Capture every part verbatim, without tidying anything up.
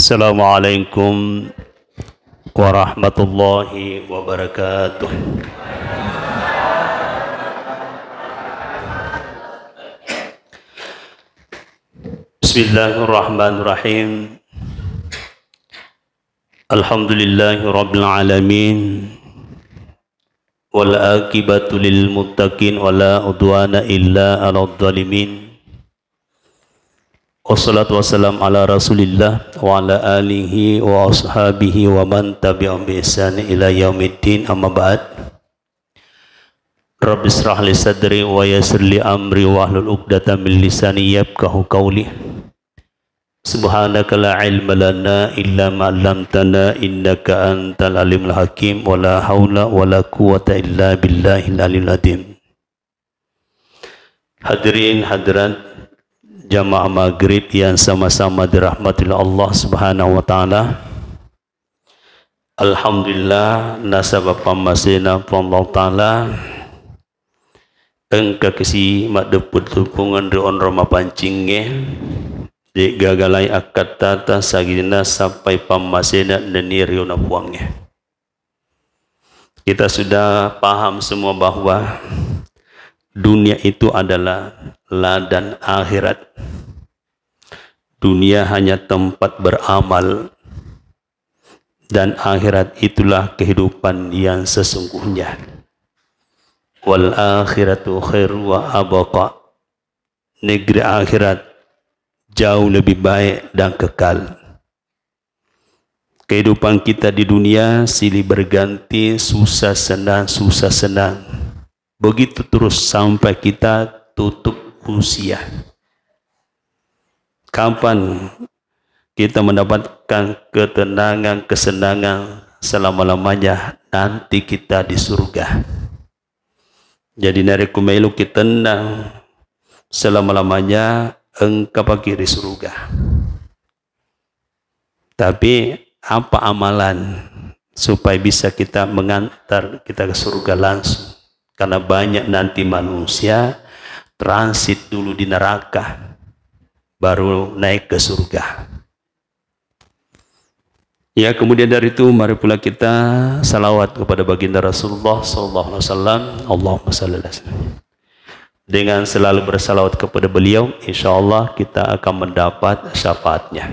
Assalamualaikum warahmatullahi wabarakatuh. Bismillahirrahmanirrahim. Alhamdulillahirabbil alamin. Wal aqibatu lil muttaqin wala udwana illa alal zalimin. Wassalatu wassalam ala Rasulillah wa ala alihi wa ashabihi wa man tabi'ahum bi ihsan ila yaumiddin, amma ba'd. Rabbi israh li sadri wa yassir li amri wahlul uqdatam min lisani yafqahu qawli. Subhanaka la ilma lana illa ma 'allamtana innaka antal alimul hakim, wa la haula wa la quwwata illa billahil aliyil azim. Hadirin hadirat jamaah maghrib yang sama-sama dirahmati Allah Subhanahu wa taala. Alhamdulillah, nasaba pammasena Puang Allah Ta'ala, engka kasi maddeppung-deppungeng ri onrong mapancingnge, de'gaga lai akkattata sagina sappai pammasena nennia riona Puangnge. Kita sudah paham semua bahwa dunia itu adalah ladang akhirat. Dunia hanya tempat beramal, dan akhirat itulah kehidupan yang sesungguhnya. Wal akhiratu khairu wa abqa. Negeri akhirat jauh lebih baik dan kekal. Kehidupan kita di dunia silih berganti, susah senang, susah senang. Begitu terus sampai kita tutup usia. Kapan kita mendapatkan ketenangan, kesenangan selama-lamanya? Nanti kita di surga. Jadi, narekko meloki tennang selama-lamanya, engka paki ri surga. Tapi apa amalan supaya bisa kita mengantar kita ke surga langsung? Karena banyak nanti manusia transit dulu di neraka, baru naik ke surga. Ya, kemudian dari itu, mari pula kita salawat kepada baginda Rasulullah sallallahu alaihi wasallam. Allahumma salli ala sayyidina. Dengan selalu bersalawat kepada beliau, insya Allah kita akan mendapat syafaatnya.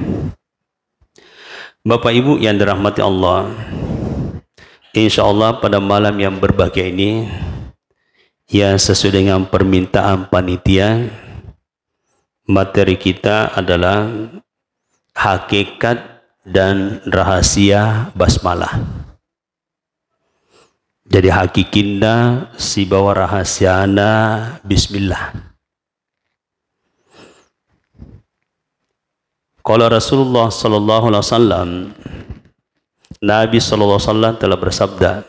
Bapak Ibu yang dirahmati Allah, insya Allah pada malam yang berbahagia ini, ya, sesuai dengan permintaan panitia, materi kita adalah hakikat dan rahasia basmalah. Jadi, hakikinna sibawa rahasiana bismillah. Qala Rasulullah sallallahu alaihi wasallam, Nabi sallallahu alaihi wasallam telah bersabda,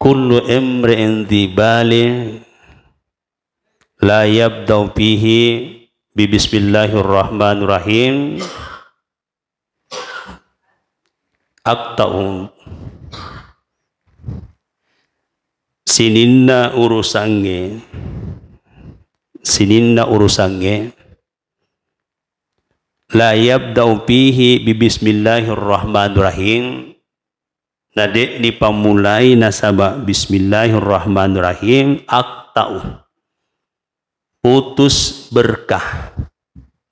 "Kullu imri'in dzibali la yabda'u fihi bi bismillahirrahmanirrahim, aqta'u." Sininna urusangnge, sininna urusangnge, la yabda'u fihi bi bismillahirrahmanirrahim, na de'ni pammulai nasaba bismillahirrahmanirrahim, aqta'u, putus berkah.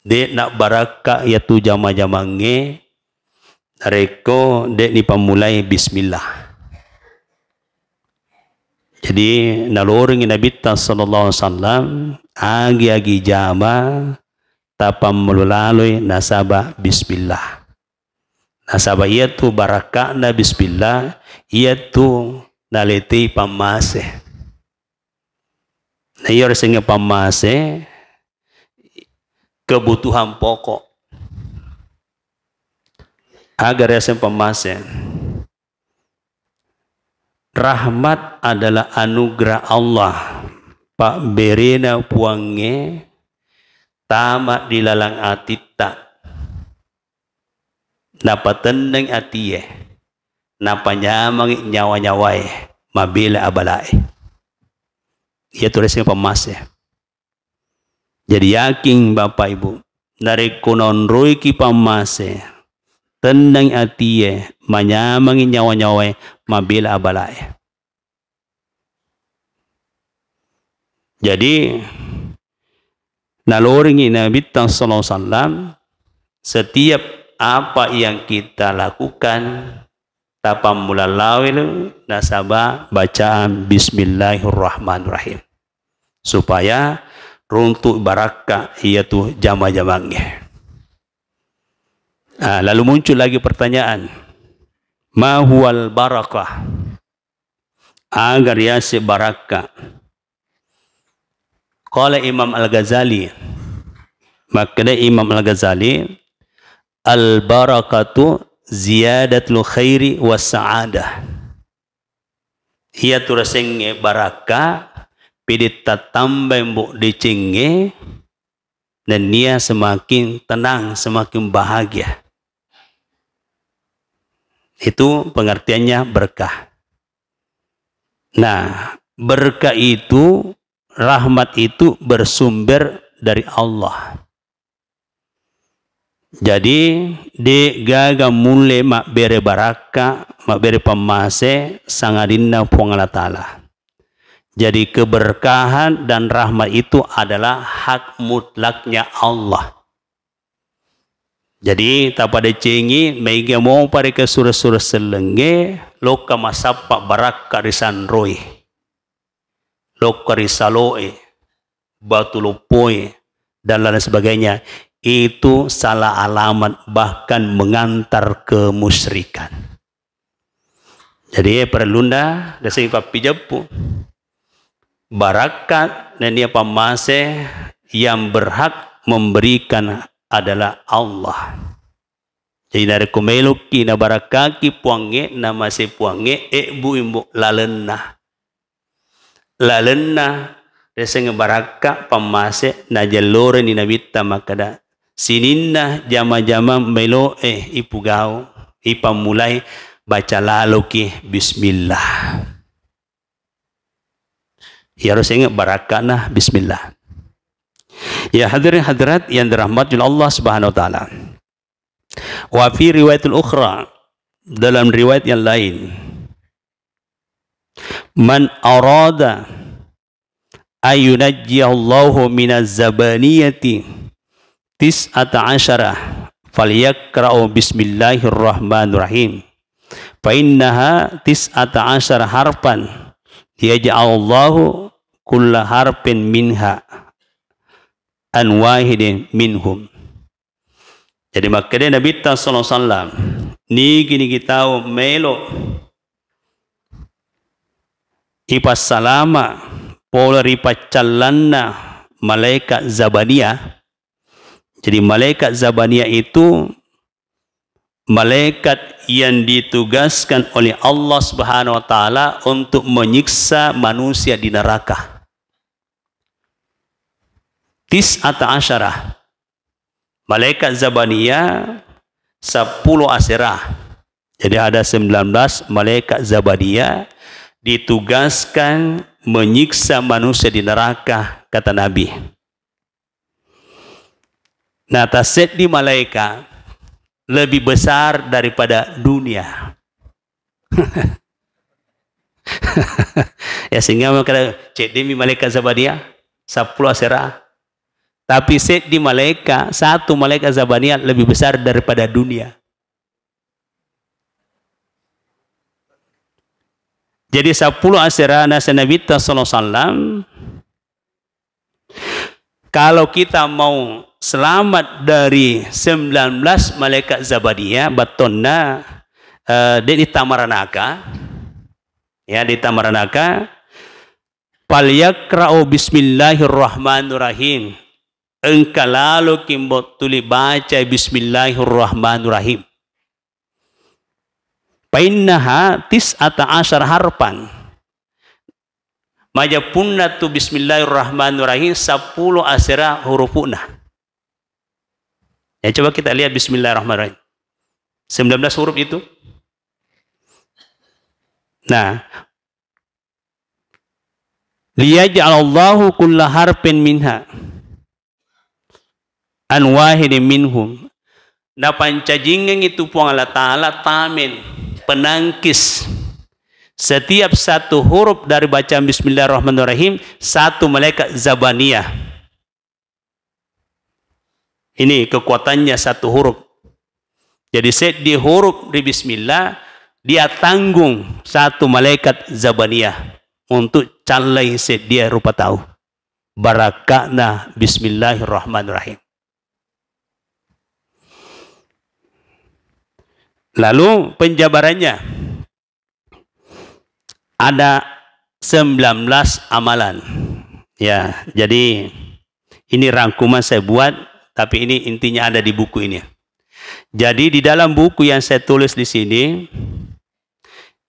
De'na barakka iyatu jama-jamangnge narekko de'ni pammulai bismillah. Jadi, nalorengngi Nabitta sallallahu alaihi wasallam, agi-agi jama tapammula laloi nasaba bismillah. Nasaba iyatu barakka'na bismillah, iyatu naletei pammase. Na iya riasengngé pammase, kebutuhan pokok. Aga riaseng pammase? Rahmat adalah anugerah Allah, pabbéréna Puangngé tama di laleng atitta. Napatenneng atie, napanyamangi nyawa-nyawaé, mabéla abalaé. Iyatu riaseng pammase. Jadi yakin Bapak Ibu, narekko naonroiki pammase, tennang atie, manyamengngi nyawa-nyawae, mabela abalae. Jadi, naloringi Nabitta sallallahu alaihi wasallam, setiap apa yang kita lakukan, tapammula lawelu nasaba bacaan Bismillahirrahmanirrahim, supaya runtu barakka iyatu jama-jamangnge. Ah, lalu muncul lagi pertanyaan, ma huwal barakah? Aga riase barakka? Qala Imam Al-Ghazali, makkeda Imam Al-Ghazali, al-barakatu ziyadatul khairi was sa'adah. Iyatu riasengnge barakka, pede tattambai mbo decengnge, nennia semakin tenang, semakin bahagia. Itu pengertiannya berkah. Nah, berkah itu, rahmat itu bersumber dari Allah. Jadi, de gaga mulle mabbere barakka, mabbere pammase sangadinna Puang Allah Ta'ala. Jadi, keberkahan dan rahmat itu adalah hak mutlaknya Allah. Jadi, tapadecengi, maega mopa rekeng sura-sura sellengnge, lokka masappa barakka risanroi, lokka risaloe, batu loppoe, dan lain sebagainya, itu salah alamat, bahkan mengantar kemusyrikan. Jadi, eh, perlunda dasing pappijeppu. Barakka nennia pammase yang berhak memberikan adalah Allah. Jadi, narekko meloki nabarakkaki Puangnge, namase Puangnge, ebbu imbo lalenna. Lalenna riaseng barakka pammase, najelloreni Nabitta makkeda, sininna jama-jama meloe ipugau, ipammulai baca laloki bismillah. Iyaro sengeng barakkana bismillah. Ya hadirin hadirat yang dirahmati Allah Subhanahu wa taala. Wa fi riwayatil ukhra, dalam riwayat yang lain, man arada ayyunajjiyallahu minaz zabaniyati tis'ata asyara falyakra'u bismillahirrahmanirrahim, fa innaha tis'ata asyara harfan, yaj'alullahu kulla harfin minha an wahidin minhum. Jadi makkeda Nabitta sallallahu alaihi wasallam, nigi-nigi tau melo ipassalama pole ri paccallanna malaikat Zabaniyah. Jadi malaikat Zabaniyah itu malaikat yang ditugaskan oleh Allah Subhanahu wa taala untuk menyiksa manusia di neraka. Tis'ata asyara. Malaikat Zabaniyah sepuluh asera. Jadi ada sembilan belas malaikat Zabaniyah ditugaskan menyiksa manusia di neraka, kata Nabi. Nah, taseddi malaikat lebih besar daripada dunia. Ya, sehingga makkeda, ceddimi malaikat Zabaniyah, sepuluh asera. Tapi seddi malaikat, satu malaikat Zabaniyah lebih besar daripada dunia. Jadi sepuluh asera nasa Nabitta sallallahu alaihi wasallam, kalau kita mau selamat dari sembilan belas malaikat Zabaniyah, battonna, eh, de ditamaranaka, ya, ditamaranaka, falyakra'u bismillahirrahmanirrahim. Engka laloki mbo tuli baca bismillahirrahmanirrahim. Fa innaha tis'ata asyara harfan. Majeppunna tu bismillahirrahmanirrahim sepuluh asera hurufuna. Ya, coba kita lihat bismillahirrahmanirrahim. Sembilan belas huruf itu. Nah, liyaj'alallahu kulla harfin minha. an wahidin minhum. Napancajingengngi tu Puang Allah Ta'ala tamen, penangkis. Setiap satu huruf dari bacaan Bismillahirrahmanirrahim, satu malaikat Zabaniyah. Ini kekuatannya satu huruf. Jadi, seddi huruf ri Bismillah, dia tanggung satu malaikat Zabaniyah untuk callai seddi rupa tau. Barakka'na Bismillahirrahmanirrahim. Lalu penjabarannya, ada sembilan belas amalan. Ya, jadi ini rangkuman saya buat, tapi ini intinya ada di buku ini. Jadi di dalam buku yang saya tulis di sini,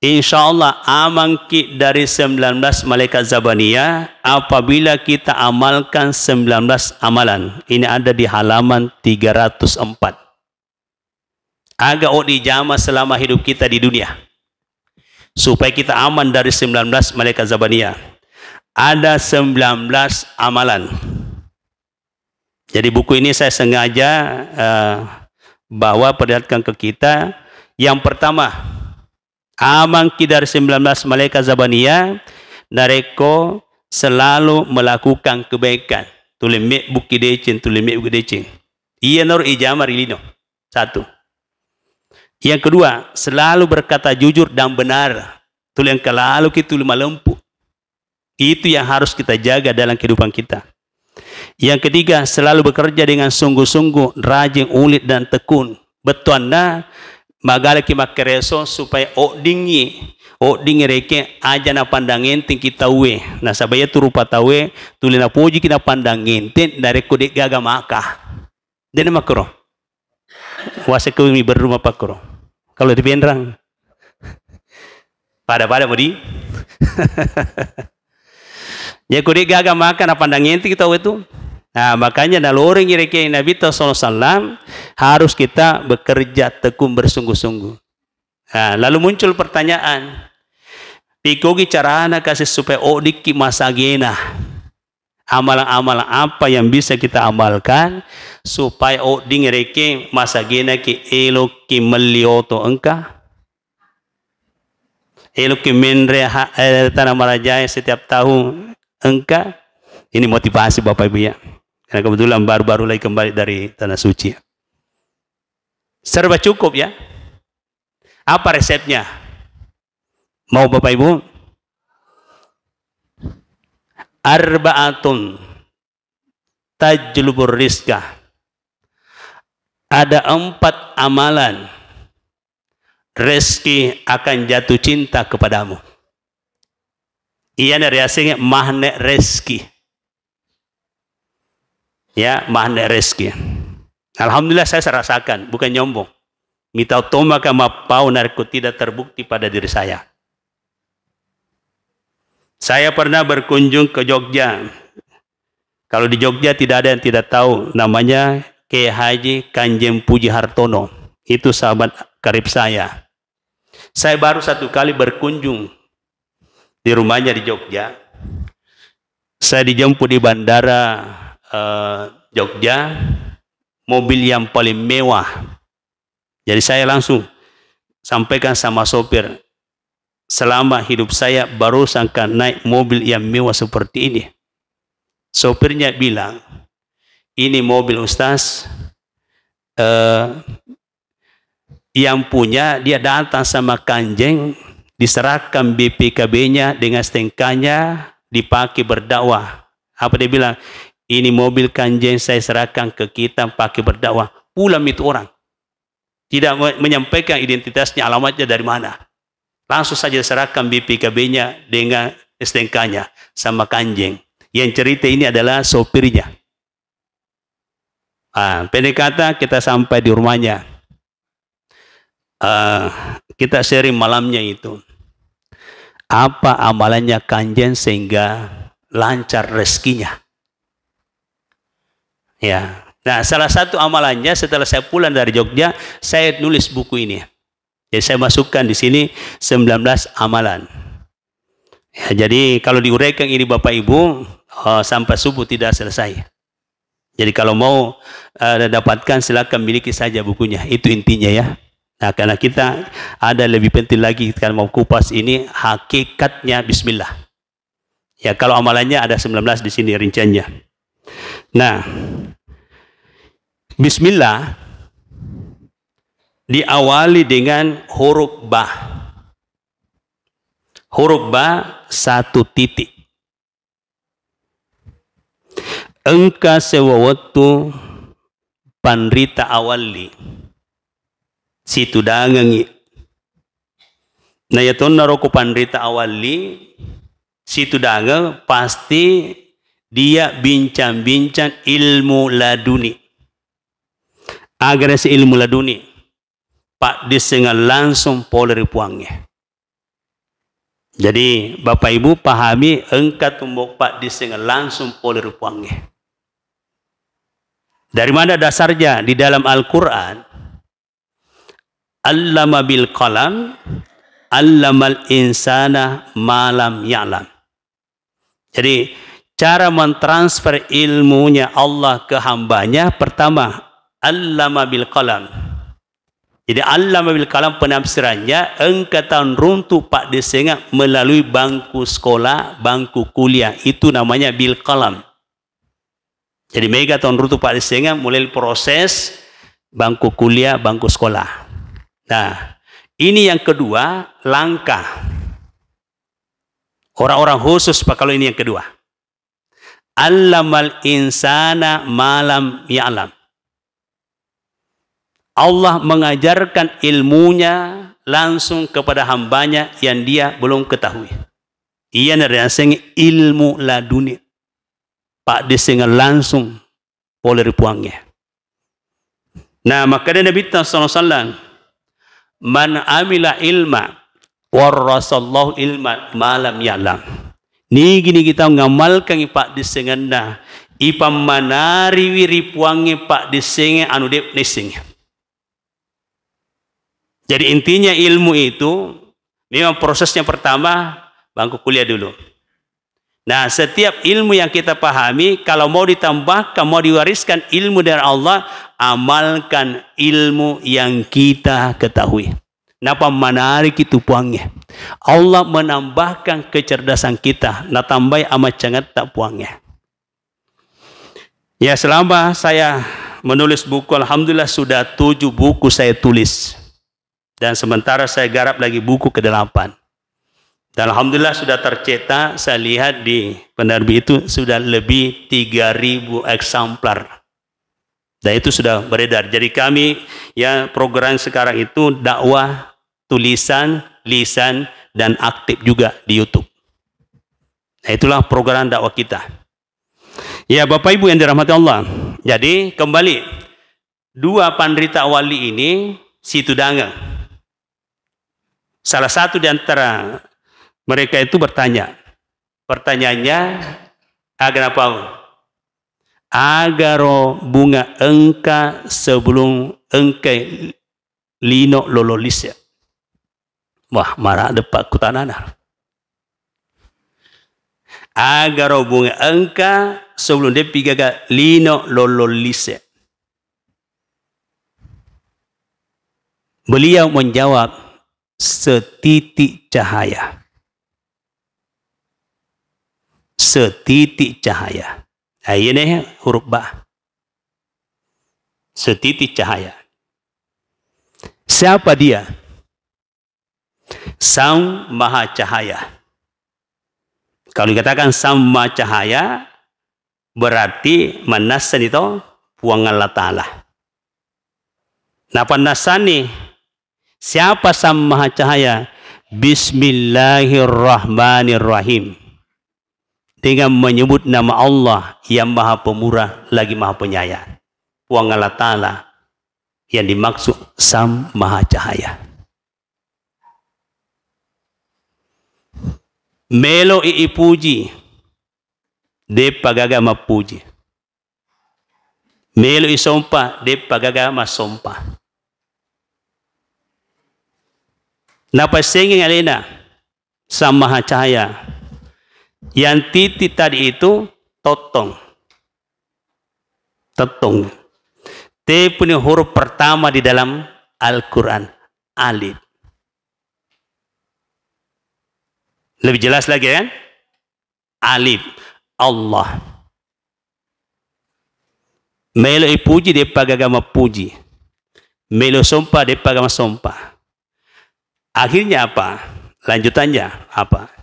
insya Allah amanki dari sembilan belas malaikat Zabaniyah apabila kita amalkan sembilan belas amalan. Ini ada di halaman tiga ratus empat. Aga wedding dijama selama hidup kita di dunia, supaya kita aman dari sembilan belas malaikat Zabaniyah. Ada sembilan belas amalan. Jadi buku ini saya sengaja, eh, bawa perlihatkan ke kita. Yang pertama, amanki dari sembilan belas malaikat Zabaniyah, narekko selalu melakukan kebaikan. Tuli mebbuki deceng, tuli mebbuki deceng. Iyanaro ijama ri lino. Satu. Yang kedua, selalu berkata jujur dan benar. Tuli engka laloki tuli malempu. Itu yang harus kita jaga dalam kehidupan kita. Yang ketiga, selalu bekerja dengan sungguh-sungguh, rajin, ulit, dan tekun. Bettuanna, magalaki makkereso supaya oddingngi, oddingngi rekeng aja napandang entengki tauwe. Nasaba iyatu rupa tauwe tuli napojiki napandang enteng narekko de'gaga maka. De'na makkoro. Wasekko mi berru mappakkoro. Kalau di Penrang. Pada-pada mudi. Jadi ko de'gaga maka napandang entengki tauwe tu. Nah, makanya nalorengngi rekeng Nabitta sallallahu alaihi wasallam, harus kita bekerja tekun bersungguh-sungguh. Nah, lalu muncul pertanyaan, pikogi carana kasi supaya oddikki masagena? Amalan-amalan apa yang bisa kita amalkan supaya odding rekeng masagenaki, elokki melli oto engka? Elokki menre ha-, eh, tanah marajae setiap tahun engka? Ini motivasi Bapak Ibu ya. Karena kebetulan baru-baru lagi kembali dari Tanah Suci. Serba cukup ya. Apa resepnya? Mau Bapak Ibu? Arba'atun tajlubur rizqa. Ada empat amalan, rezeki akan jatuh cinta kepadamu. Iyana riasengnge magnet rezeki. Ya, magnet rezeki. Alhamdulillah, saya rasakan, bukan nyombong. Mitau tomaka mappau narekko tidak terbukti pada diri saya. Saya pernah berkunjung ke Jogja. Kalau di Jogja tidak ada yang tidak tahu, namanya Kiai Haji Kanjeng Puji Hartono. Itu sahabat karib saya. Saya baru satu kali berkunjung di rumahnya di Jogja. Saya dijemput di bandara, eh, Jogja, mobil yang paling mewah. Jadi saya langsung sampaikan sama sopir, "Selama hidup saya baru sangka naik mobil yang mewah seperti ini." Sopirnya bilang, "Ini mobil Ustaz, eh, yang punya dia datang sama Kanjeng, diserahkan B P K B-nya dengan S T N K-nya, dipakai berdakwah." Apa dia bilang? "Ini mobil Kanjeng saya serahkan ke kita pakai berdakwah." Pulang itu orang. Tidak me-, menyampaikan identitasnya, alamatnya dari mana. Langsung saja serahkan B P K B-nya dengan S T N K-nya sama Kanjeng. Yang cerita ini adalah sopirnya. Ah, pendek kata, kita sampai di rumahnya. Ah, kita sharing malamnya itu. Apa amalannya Kanjeng sehingga lancar rezekinya? Ya. Nah, salah satu amalannya setelah saya pulang dari Jogja, saya nulis buku ini. Jadi saya masukkan di sini sembilan belas amalan. Ya, jadi kalau diuraikan ini Bapak Ibu, eh, sampai subuh tidak selesai. Jadi kalau mau, eh, dapatkan, silakan miliki saja bukunya. Itu intinya ya. Nah, karena kita ada lebih penting lagi, kalau mau kupas ini hakikatnya bismillah. Ya, kalau amalannya ada sembilan belas di sini rinciannya. Nah, bismillah diawali dengan huruf ba. Huruf ba satu titik. Engka sewwa wettu panrita awalli situdangengngi. Na yatonnaro ko panrita awalli situdangeng, pasti dia bincang-bincang ilmu laduni. Aga rese ilmu laduni? Paddissengan langsung pole ri Puangnge. Jadi, Bapak Ibu pahami, engka tumbo paddissengan langsung pole ri Puangnge. Dari mana dasarnya? Di dalam Al-Quran, "Allama bil qalam, allamal insana ma lam ya'lam." Jadi, cara mentransfer ilmunya Allah ke hambanya, pertama, allama bil qalam. Jadi, allama bil qalam penafsirannya, engka tau runtu paddissengan melalui bangku sekolah, bangku kuliah. Itu namanya bil qalam. Jadi, mega tau runtu paddissengan mulai proses bangku kuliah, bangku sekolah. Nah, ini yang kedua, langkah. Orang-orang khusus, Pak, kalau ini yang kedua. Allamal insana ma lam ya'lam. Allah mengajarkan ilmunya langsung kepada hambanya yang dia belum ketahui. Iyana riaseng ilmu laduni. Paddissengan langsung pole ri Puangnge. Nah, makkeda Nabitta sallallahu alaihi wasallam, "Man amila ilma, warasallahu ilma ma lam ya'lam." Nigi-nigi tau ngamalkangngi paddissengenna, ipammanariwi ri Puangnge paddissengnge anu de' naissengnge. Jadi intinya ilmu itu memang prosesnya pertama bangku kuliah dulu. Nah, setiap ilmu yang kita pahami, kalau mau ditambahkan, mau diwariskan ilmu dari Allah, amalkan ilmu yang kita ketahui. Napammanariki tu Puangnge. Allah menambahkan kecerdasan kita, natambai amaccangetta Puangnge. Ya, selama saya menulis buku, alhamdulillah sudah tujuh buku saya tulis. Dan sementara saya garap lagi buku kedelapan. Dan alhamdulillah sudah tercetak, saya lihat di penerbit itu sudah lebih tiga ribu eksemplar. Dan itu sudah beredar. Jadi kami, ya, program sekarang itu dakwah tulisan, lisan, dan aktif juga di YouTube. Nah, itulah program dakwah kita. Ya, Bapak Ibu yang dirahmati Allah. Jadi, kembali, dua panrita wali ini situdangeng. Salah satu di antara mereka itu bertanya. Pertanyaannya, aga napau? Agaro bunga engka sebelum engka lino lolo lise. Wah, marade'pa kutanana. Agaro bunga engka sebelum de'pi gaga lino lolo lise. Beliau menjawab, "Setitik cahaya." Setitik cahaya. Nah, ini huruf ba. Setitik cahaya. Siapa dia? Sang Maha Cahaya. Kalau dikatakan Sang Maha Cahaya, berarti mannassani to Puang Allah Ta'ala. Napannassani siapa Sang Maha Cahaya? Bismillahirrahmanirrahim. Dengan menyebut nama Allah yang Maha Pemurah lagi Maha Penyayang. Puang Allah Ta'ala yang dimaksud Sang Maha Cahaya. Melo'i ipuji, de'pa gaga mappuji. Melo'i sompa, de'pa gaga massompa. Napassengeng alena Sang Maha Cahaya. Yang titik tadi itu tottong. Tettong. T puni huruf pertama di dalam Al-Quran. Alif. Lebih jelas lagi, kan? Alif. Allah. Melo ipuji, de'pa gaga mappuji. Melo sompa, de'pa gaga massompa. Akhirnya apa? Lanjutannya apa?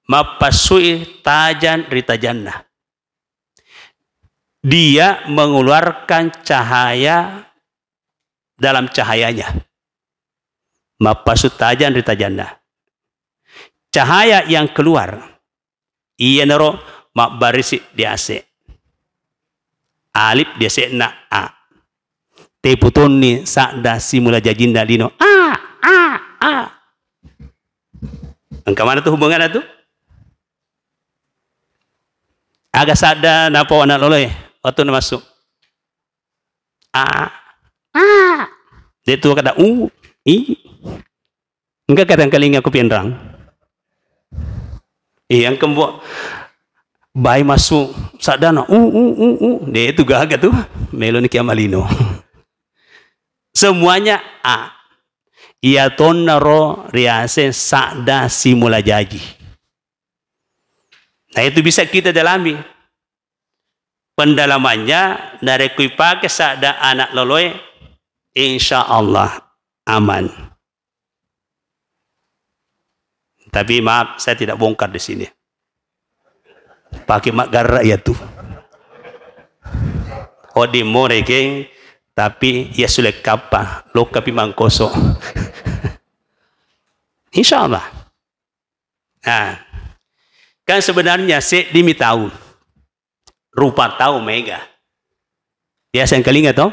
Mappassui tajang ri tajanna. Dia mengeluarkan cahaya dalam cahayanya. Mappassu tajang ri tajanna. Cahaya yang keluar, iyanaro mabbarisi di ase. Alif di ase'na A. Teputonni sadda simula jajinna lino. A, a, a. Engka mana tu hubunganna tu? Aga sadda napau anak loloe waktu na masuk. A. A. Dia tu kata u, i. Engka kata engkalinga ku pinrang. Iya, engka mbo bai masuk sadana u, u, u, u. Dia tu gaga tu. Meloni kiamalino. Semuanya A. Iya tonna ro riase sadda simula jaji. Nah, itu bisa kita dalami. Pendalamannya, narekko ipake sadda anak loloe, insya Allah aman. Tapi maaf, saya tidak bongkar di sini. Pakai maggarra ya tu. Odi more, geng, tapi ya sulle kappa, lokka pi mangkoso. Insya Allah. Nah, kan sebenarnya seddi mi tau. Rupa tau mega. Biasa yang kelinga toh?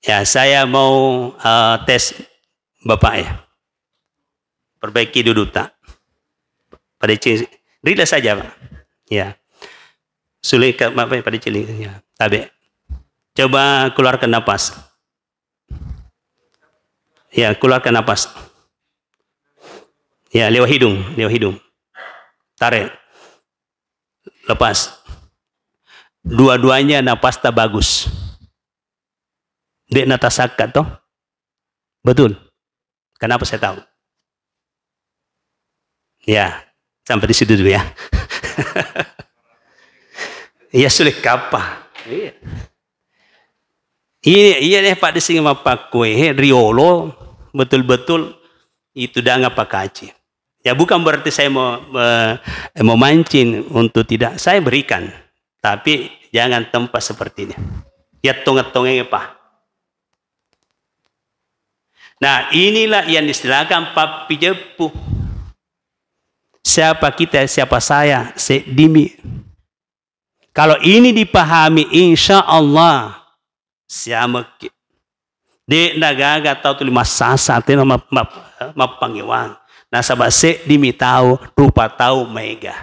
Ya, saya mau, eh, tes Bapak ya. Perbaiki duduk tak? Pada cing, relax saja, Pak. Ya. Sulit ke, apa, pada cili, ya. Tabe. Coba keluarkan napas. Ya, keluarkan napas. Ya, lewat hidung, lewat hidung. Tarik. Lepas. Dua-duanya napasta bagus. Dek natasakka toh. Betul. Kenapa saya tahu? Ya, sampai di situ dulu ya. Iya, sulle kappa. Iya. Iya, iya deh, Pak, di sini mappakkue, he, riolo, betul-betul itu danga pakaci. Ya, bukan berarti saya mau, me-, memancing untuk tidak, saya berikan. Tapi jangan tempat seperti ini. Ya, tongeng-tongeng, Pak. Nah, inilah yang istilahkan pappijeppu. Siapa kita, siapa saya, seddimi. Kalau ini dipahami, insya Allah, siamekki. De'na gaga tau tuli massasa, tena map-, map-, mappangewang. Nasaba seddimi tau, rupa tau maega.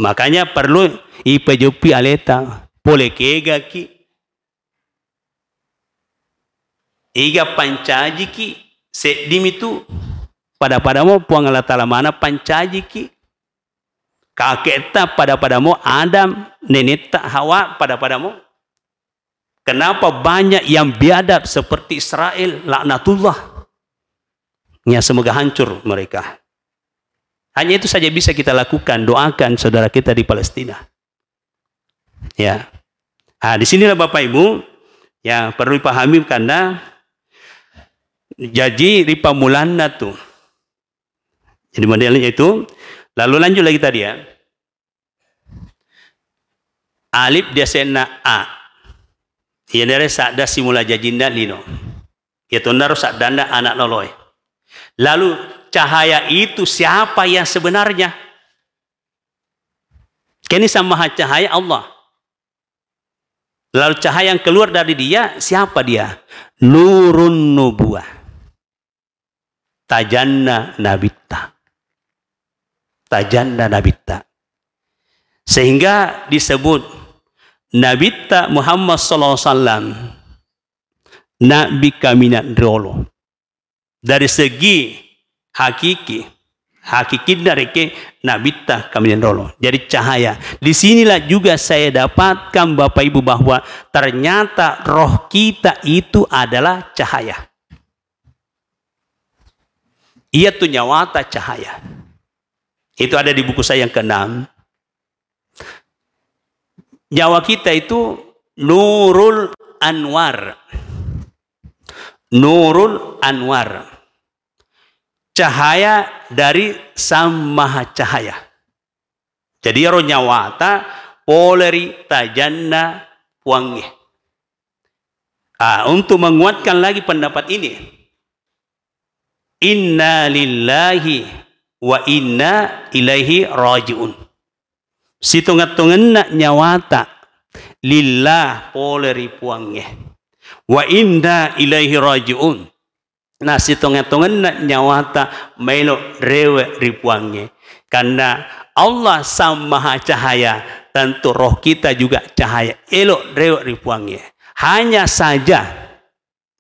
Makanya perlu ipajoppi aleta, pole kegaki. Iga pancajiki, seddimi tu. Pada-padamo Puang Allah Ta'ala mana pancajiki. Kakekta pada-padamo Adam, nenekta Hawa pada-padamo. Kenapa banyak yang biadab seperti Israel, laknatullah. Ya, semoga hancur mereka. Hanya itu saja bisa kita lakukan, doakan saudara kita di Palestina. Ya. Ah, di sinilah Bapak Ibu, ya, perlu dipahami karena jaji ri pamulanna tu. Jadi modelnya itu, lalu lanjut lagi tadi ya. Alif diasenna A. Iyanaritu sadda simula jajinna lino. Iya tonnaro saddanna anak loloe. Lalu cahaya itu siapa yang sebenarnya? Keni sama cahaya Allah. Lalu cahaya yang keluar dari dia, siapa dia? Nurun nubuah. Tajanna nabitta. Tajanna nabitta. Sehingga disebut Nabitta Muhammad sallallahu alaihi wasallam nabi kaminang riolo. Dari segi hakiki, Hakikinna rekeng Nabitta kami nrolo. Jadi cahaya. Di sinilah juga saya dapatkan, Bapak Ibu, bahwa ternyata roh kita itu adalah cahaya. Iya tu nyawata cahaya. Itu ada di buku saya yang keenam. Nyawa kita itu Nurul Anwar. Nurul Anwar. Cahaya dari Sang Maha Cahaya. Jadi, ero nyawata pole ri tajanna Puangnge. Ah, untuk menguatkan lagi pendapat ini, inna lillahi wa inna ilaihi raji'un. Sitonget-tongenna nyawata lillah, pole ri Puangnge. Wa inna ilaihi raji'un. Nah, sitonget-tongenna nyawata maelo rewe ri Puangnge. Karena Allah Sang Maha Cahaya, tentu roh kita juga cahaya. Elo rewe ri Puangnge. Hanya saja,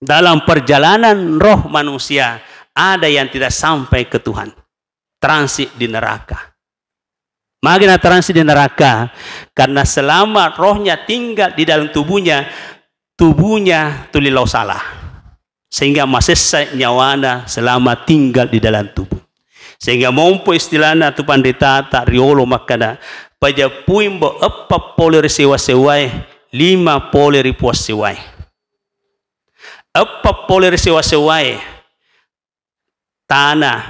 dalam perjalanan roh manusia, ada yang tidak sampai ke Tuhan. Transit di neraka. Magi na transit di neraka? Karena selama rohnya tinggal di dalam tubuhnya, tubuhnya tuli lao salah. Sehingga masessa nyawana selama tinggal di dalam tubuh. Sehingga mompo istilahna tu panritata riolo makkada, pajeppuimbo eppa pole ri sewa-sewae, lima pole ri puas sewae. Eppa pole ri sewa-sewae, tanah,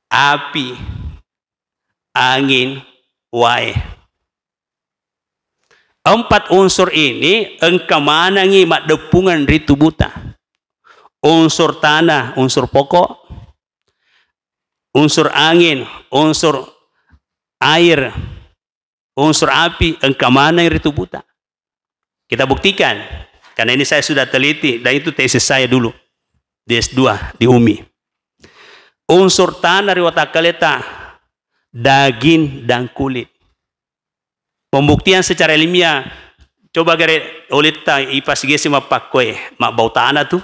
api, angin, wae. Empat unsur ini engka manengngi maddeppungeng ri tubuta. Unsur tanah, unsur pokok, unsur angin, unsur air, unsur api engka maneng ri tubuta. Kita buktikan, karena ini saya sudah teliti dan itu tesis saya dulu di S dua di umi. Unsur tanah ri watakkaleta, daging dan kulit. Pembuktian secara ilmiah, coba gare ulitta ipasigesi mappakkoe, mabbau tanah tu.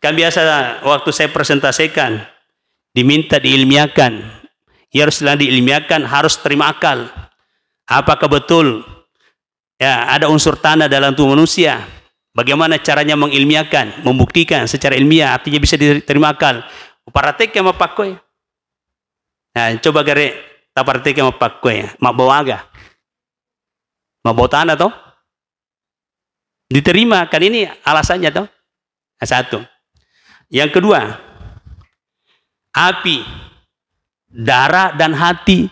Kan biasa waktu saya presentasikan, diminta diilmiahkan. Ya, harus diilmiahkan, harus terima akal. Apakah betul, ya, ada unsur tanah dalam tubuh manusia? Bagaimana caranya mengilmiahkan, membuktikan secara ilmiah, artinya bisa diterima akal? Praktek ya mappakkoe. Nah, coba gare tapraktek ya mappakkoe. Mabbau aga? Mabbau tanah toh? Diterima, kan ini alasannya toh. Nah, satu. Yang kedua, api, darah dan hati.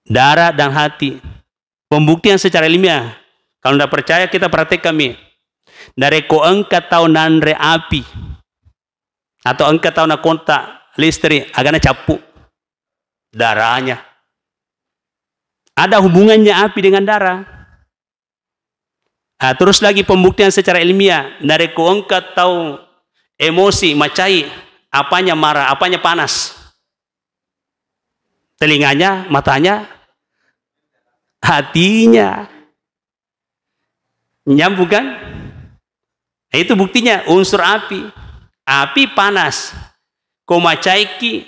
Darah dan hati. Pembuktian secara ilmiah. Kalau ndak percaya, kita praktek kami. Narekko engka tau nanre api atau engka tau nakontak listrik, agana cappu darahnya. Ada hubungannya api dengan darah. Ah, terus lagi pembuktian secara ilmiah, narekko engka tau emosi, macai, apanya marah, apanya panas? Telinganya, matanya, hatinya. Nyambung kan? Nah, itu buktinya unsur api. Api panas. Ko macaiki,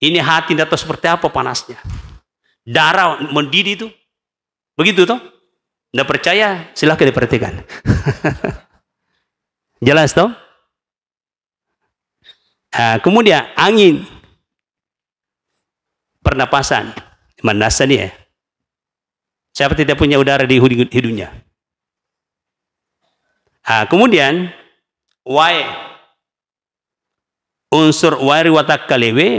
ini hati ndak tahu seperti apa panasnya. Darah mendidih itu. Begitu toh? Nggak percaya, silahkan diperhatikan. Jelas toh? Ah, kemudian angin, pernapasan, manassa nih ya. Siapa tidak punya udara di hidung- hidungnya? Ah, kemudian wae, unsur wae ri watakkalewe,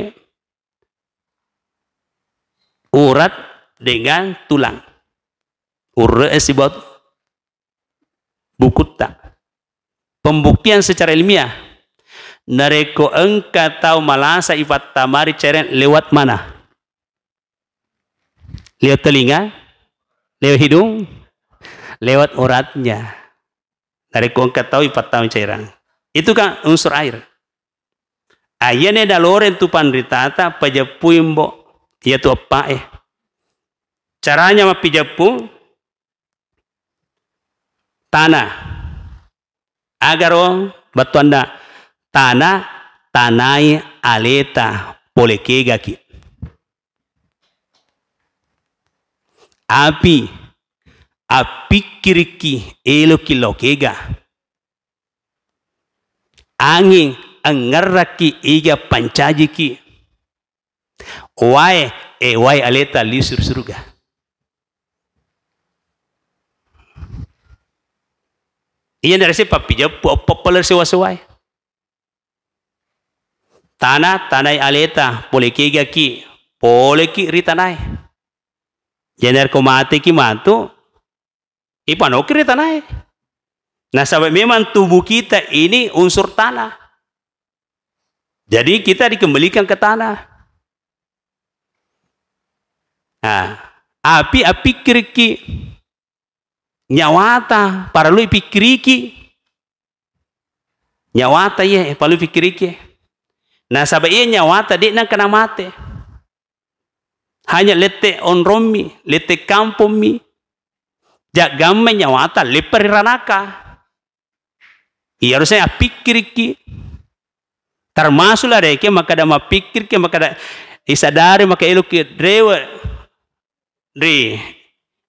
urat dengan tulang. Urre sibawa bukutta. Pembuktian secara ilmiah, narekko engka tau malasa ipattamari cairan lewat mana? Lewat telinga, lewat hidung, lewat uratnya. Narekko engka tau ipattamari cairan. Itu kan unsur air. Ayane daloreng tu panritata pajeppui mbo, iyatu eppae. Caranya mappijeppu, tanah. Agaro battuanna tanah, tanai aleta pole kegaki. Api, appikkirikki eloki lao kega. Anging, engngerrakki iga pancajiki. Wae, e wae aleta lisu ri suruga. Iya narese pappijeppu, eppa-eppa lao ri sewa-sewae. Tana, tanai aleta, pole kegaki, poleki ri tanae. Jadi narekko mateki matu, ipanoki ri tanae. Nasaba memang tubuh kita ini unsur tanah. Jadi kita dikembalikan ke tanah. Nah, api appikkirikki, nyawata parallu ipikkiriki. Nyawata iye parallu ipikkiriki. Nasaba iye nyawata de' nengka namate. Hanya lette onrommi, lette kampommi. Jaggamma nyawata leppa ri ranaka. Iya harusnya appikkirikki. Termasuklah rekeng makkeda mappikkirki, makkeda isadari maka eloki rewe ri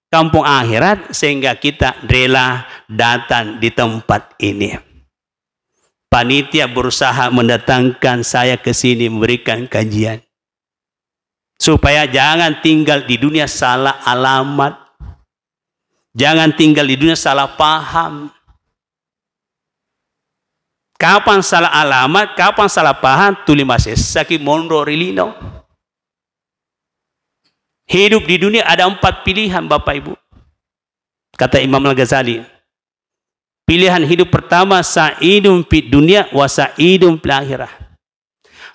kampung akhirat sehingga kita rela datang di tempat ini. Panitia berusaha mendatangkan saya ke sini memberikan kajian. Supaya jangan tinggal di dunia salah alamat. Jangan tinggal di dunia salah paham. Kapan salah alamat, kapan salah paham, tuli masessaki monro ri lino. Hidup di dunia ada empat pilihan, Bapak Ibu. Kata Imam Al-Ghazali, pilihan hidup pertama, sa'idun fid dunya wa sa'idun fil akhirah.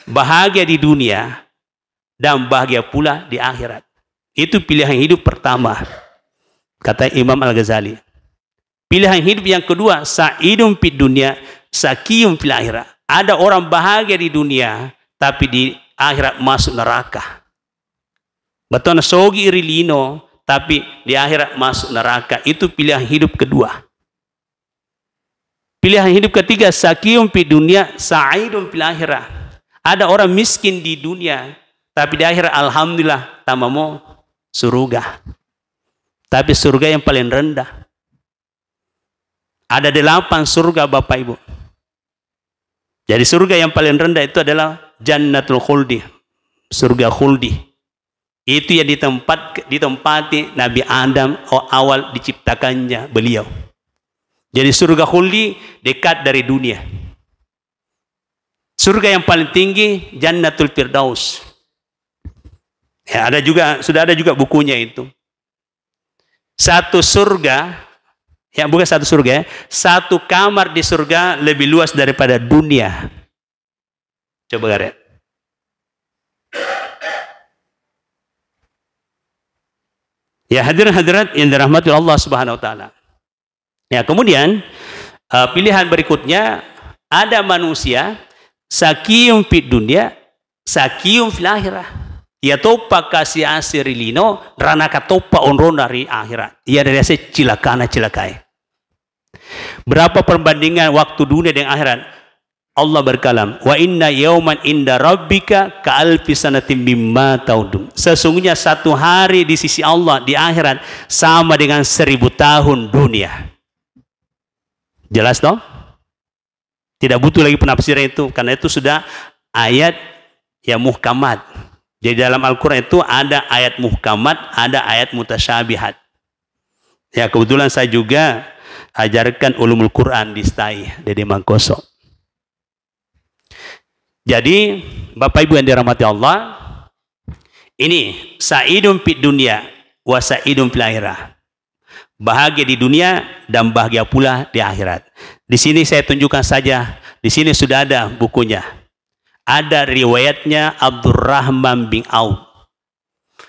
Bahagia di dunia dan bahagia pula di akhirat. Itu pilihan hidup pertama, kata Imam Al-Ghazali. Pilihan hidup yang kedua, sa'idun fid dunya, saqiyun fil akhirah. Ada orang bahagia di dunia, tapi di akhirat masuk neraka. Betona sogi ri lino, tapi di akhirat masuk neraka. Itu pilihan hidup kedua. Pilihan hidup ketiga, saqiyun fid dunya, sa'idun fil akhirah. Ada orang miskin di dunia, tapi di akhirat alhamdulillah tamamo suruga. Tapi surga yang paling rendah. Ada delapan surga, Bapak Ibu. Jadi surga yang paling rendah itu adalah Jannatul Khuldi, surga khuldi. Itu yang ditempat, ditempati Nabi Adam awal diciptakannya beliau. Jadi surga khuldi dekat dari dunia. Surga yang paling tinggi Jannatul Firdaus. Ya, ada juga, sudah ada juga bukunya itu. Satu surga, ya bukan satu surga ya, satu kamar di surga lebih luas daripada dunia. Coba gare. Ya, hadirin hadirat yang dirahmati Allah Subhanahu wa taala. Ya, kemudian, eh, pilihan berikutnya, ada manusia saqiyun fid dunya, saqiyun fil akhirah. Iya toppa kasi-asi ri lino, ranaka toppa onrona ri akhirat. Iya riaseng cilakana cilakai. Berapa perbandingan waktu dunia dengan akhirat? Allah berkalam, "Wa inna yauman inda rabbika ka alfi sanatin mimma ta'udun." Sesungguhnya satu hari di sisi Allah di akhirat sama dengan seribu tahun dunia. Jelas toh? Tidak butuh lagi penafsiran itu, karena itu sudah ayat yang muhkamat. Jadi dalam Al-Quran itu ada ayat muhkamat, ada ayat mutasyabihat. Ya, kebetulan saya juga ajarkan ulumul Quran di stai, Dede Mangkoso. Jadi, Bapak Ibu yang dirahmati Allah, ini sa'idun fid dunya wa sa'idun fil akhirah. Bahagia di dunia dan bahagia pula di akhirat. Di sini saya tunjukkan saja, di sini sudah ada bukunya. Ada riwayatnya Abdurrahman bin Auf,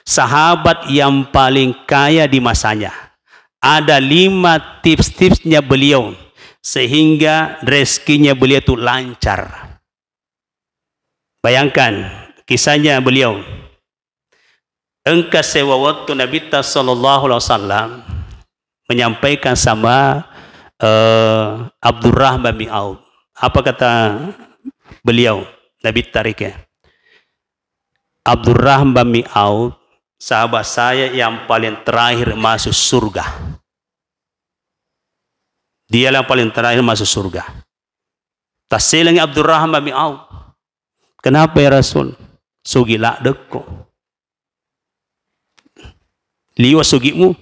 sahabat yang paling kaya di masanya. Ada lima tips-tipsnya beliau sehingga rezekinya beliau itu lancar. Bayangkan kisahnya beliau. Engka sewa waktu Nabitta sallallahu alaihi wasallam menyampaikan sama, eh, Abdurrahman bin Auf. Apa kata beliau? Nabitta rekeng. Abdurrahman bin Auf, sahabat saya yang paling terakhir masuk surga. Dialah yang paling terakhir masuk surga. Tasselengi Abdurrahman bin Auf. "Kenapa ya Rasul?" "Sugi laddekko." "Liwa sugimu."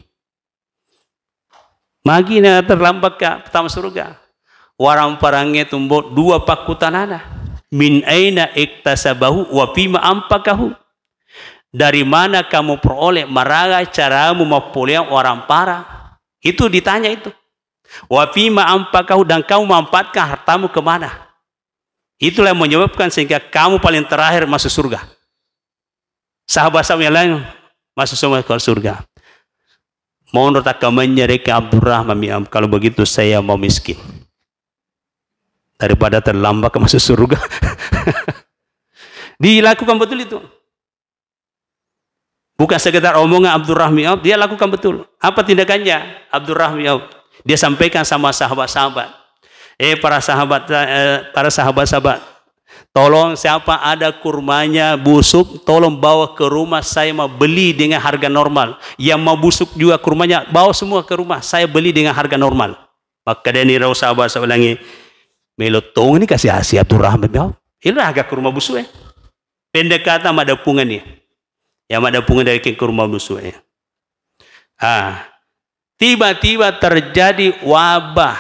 "Magi na terlambat ka pertama surga?" "Waramparangngé tumbo dua pakkutanana. Min aina iktasabahu wa fima anfaqahu. Dari mana kamu peroleh, maraga caramu mappoleang waramparang?" Itu ditanya itu. "Wa fima anfaqahu, dan kamu manfaatkan hartamu kemana?" Itulah yang menyebabkan sehingga kamu paling terakhir masuk surga. Sahabat-sahabat yang lain masuk semua ke surga. Monro takkamenya rekeng Abdurrahman bin Auf, "Kalau begitu saya mau miskin. Daripada terlambat ke masuk surga." Dilakukan betul itu. Bukan sekedar omongan Abdurrahman bin Auf, dia lakukan betul. Apa tindakannya Abdurrahman bin Auf? Dia sampaikan sama sahabat-sahabat, "Eh, para sahabat, eh, para sahabat-sahabat, tolong siapa ada kurmanya busuk, tolong bawa ke rumah, saya mau beli dengan harga normal. Yang mau busuk juga kurmanya, bawa semua ke rumah, saya beli dengan harga normal." Makkedani ro sahabat-sahabat laingnge, "Melo tongni kasi-asi Abdurrahman bin Auf. Ilo aga kurma busuk, eh." Pendek kata, maddeppungeng ni. Ya, maddeppungeng dari ke kurma busuk, eh. Ah, tiba-tiba terjadi wabah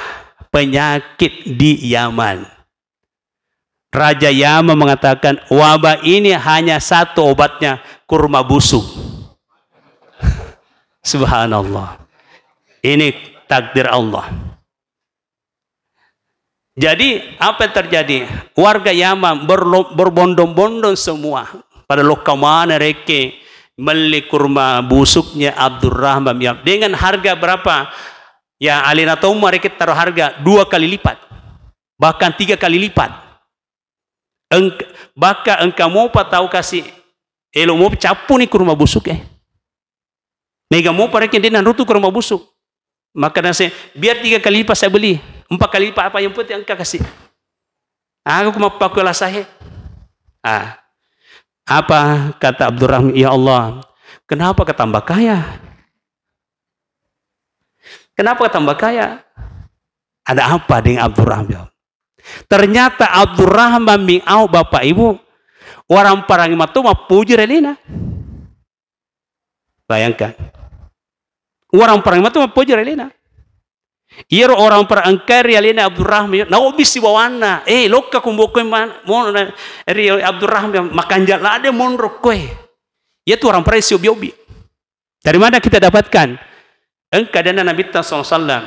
penyakit di Yaman. Raja Yaman mengatakan, "Wabah ini hanya satu obatnya, kurma busuk." Subhanallah. Ini takdir Allah. Jadi, apa yang terjadi? Warga Yaman berlo-, berbondong-bondong semua. Pada lokka maneng rekeng melli kurma busuknya Abdurrahman bin Auf. Dengan harga berapa? Ya, alena tomma rekeng taruh harga dua kali lipat. Bahkan tiga kali lipat. Engk-, bahkan engka mopa tau kasi, elo mopa cappuni kurma busuk, eh. Mega mopa rekeng de' nanrutu kurma busuk. Maka nase, "Biar tiga kali lipat saya beli, empat kali lipat apa, yang penting engka kasi." Aku ku mappakkuala sahe. Ah. Apa kata Abdurrahman? "Ya Allah, kenapa kau tambah kaya? Kenapa kau tambah kaya?" Ada apa dengan Abdurrahman? Ternyata Abdurrahman bin Auf, Bapak Ibu, waramparang matu mappoji ri alena. Bayangkan. Waramparang matu mappoji ri alena. Iyaro waramparang engka ri alena Abdurrahman, naobbi sibawanna, "Eh, lokka kumbokkoi man-, mo-, ri Abdurrahman, makanja ladde monro koe." Iyatu waramparang siobbi-obbi. Dari mana kita dapatkan? Engka adanna Nabitta sallallahu alaihi wasallam,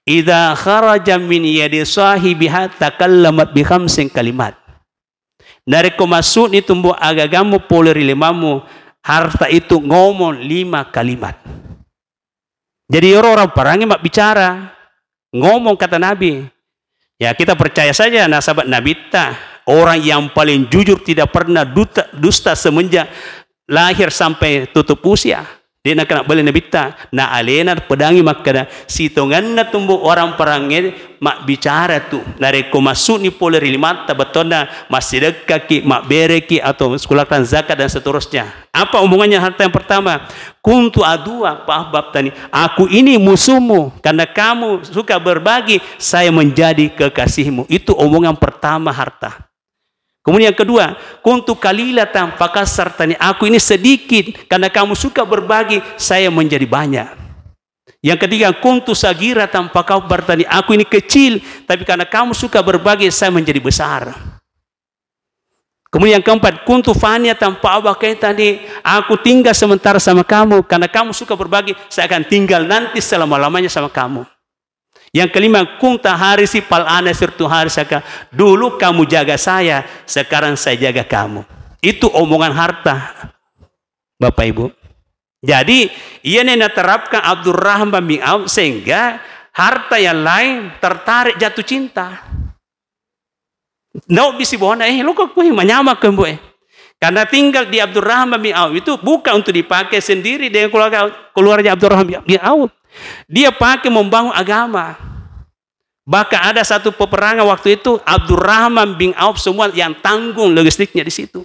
"Idza kharaja min yadi sahibiha takallamat bi khamsin kalimat." Narekko massu'ni tumbo agagammu pole ri limammu, harta itu ngomong lima kalimat. Jadi, ero orang parangi mabbicara, ngomong kata Nabi. Ya, kita percaya saja nasaba Nabitta, orang yang paling jujur, tidak pernah duta-, dusta semenjak lahir sampai tutup usia. De'na kena bale Nabitta, na alena pedangi makkeda, sitongenna tumbo orang parange mabbicara tu. Narekko massu'ni pole ri limatta, bettuanna massidekkaki, mabbereki, atau sekulakan zakat dan seterusnya. Apa omongannya harta yang pertama? "Kuntu adua fa ahbabtani." Aku ini musuhmu, karena kamu suka berbagi, saya menjadi kekasihmu. Itu omongan pertama harta. Kemudian yang kedua, "Kuntu qalilatan fa katsartani." Aku ini sedikit, karena kamu suka berbagi, saya menjadi banyak. Yang ketiga, "Kuntu saghiratan fa kabbartani." Aku ini kecil, tapi karena kamu suka berbagi, saya menjadi besar. Kemudian yang keempat, "Kuntu faniyatan fa abqaitani." Aku tinggal sementara sama kamu, karena kamu suka berbagi, saya akan tinggal nanti selama-lamanya sama kamu. Yang kelima, "Kunta harisi fal ana sirtu harisaka." Dulu kamu jaga saya, sekarang saya jaga kamu. Itu omongan harta, Bapak Ibu. Jadi, iyana naterapkan Abdurrahman bin Auf sehingga harta yang lain tertarik jatuh cinta. Nau bisi bona, eh, lo kok kui manyama kembo, eh. Karena tinggal di Abdurrahman bin Auf itu bukan untuk dipakai sendiri dengan keluarga, keluarga Abdurrahman bin Auf. Dia pakai membangun agama. Bahkan ada satu peperangan waktu itu, Abdurrahman bin Auf semua yang tanggung logistiknya di situ.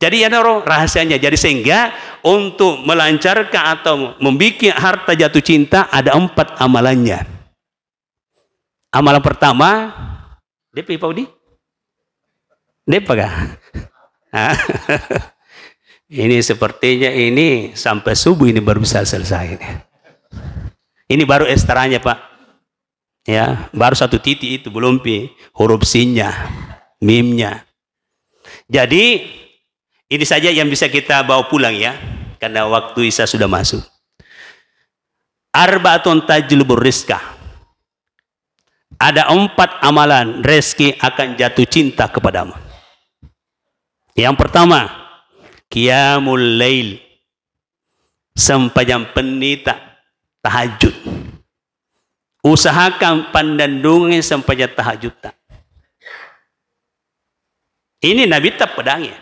Jadi, iyanaro rahasianya. Jadi, sehingga untuk melancarkan atau membuat harta jatuh cinta, ada empat amalannya. Amalan pertama, depi, Pak Udi? Depa kah? Hah? Ini sepertinya ini sampai subuh ini baru bisa selesai. Ini baru ekstranya, Pak. Ya, baru satu titik itu, belum pi huruf sinnya, mimnya. Jadi, ini saja yang bisa kita bawa pulang ya, karena waktu Isya sudah masuk. Arbaatun tajlubur rizqa. Ada empat amalan, rezeki akan jatuh cinta kepadamu. Yang pertama, qiyamul lail. Sempajang pennita, tahajud. Usahakan pandendungi sempajang tahajudta. Ini Nabitta pedangi.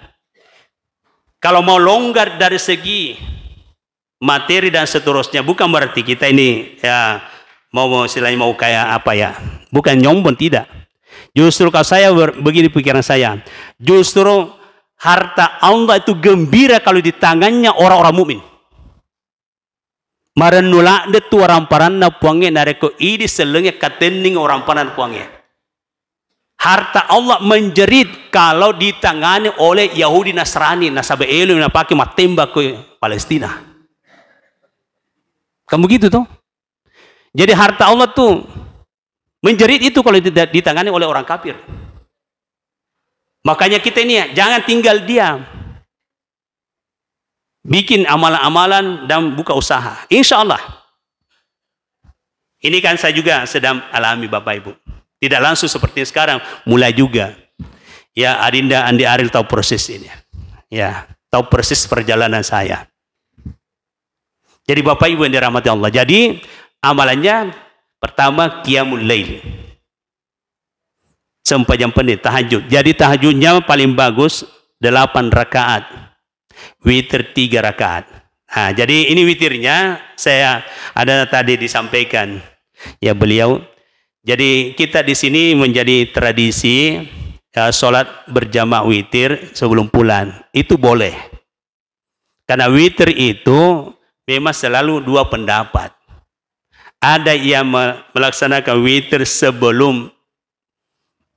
Kalau mau longgar dari segi materi dan seterusnya, bukan berarti kita ini, ya, mau, mau istilahnya mau kayak apa, ya. Bukan nyombong, tidak. Justru kalau saya ber-, begini pikiran saya, justru harta Allah itu gembira kalau di tangannya orang-orang mukmin. Marennu ladde tu waramparanna Puangnge narekko idi sellengnge katenning waramparanna Puangnge. Harta Allah menjerit kalau ditangani oleh Yahudi Nasrani, nasaba elo napake mattembak ko Palestina. Kan begitu toh? Jadi harta Allah tuh menjerit itu kalau tidak ditangani oleh orang kafir. Makanya kita ini ya, jangan tinggal diam. Bikin amalan-amalan dan buka usaha. Insya Allah. Ini kan saya juga sedang alami, Bapak Ibu. Tidak langsung seperti sekarang, mulai juga. Ya, Adinda Andi Ariel tahu proses ini. Ya, tahu persis perjalanan saya. Jadi Bapak Ibu yang dirahmati Allah. Jadi amalannya pertama qiyamul lail. Sempajang penne, tahajud. Jadi tahajudnya paling bagus delapan rakaat. Witir tiga rakaat. Nah, jadi ini witirnya saya ada tadi disampaikan ya beliau. Jadi kita di sini menjadi tradisi ya, sholat berjamaah witir sebelum pulang. Itu boleh. Karena witir itu memang selalu dua pendapat. Ada yang me-, melaksanakan witir sebelum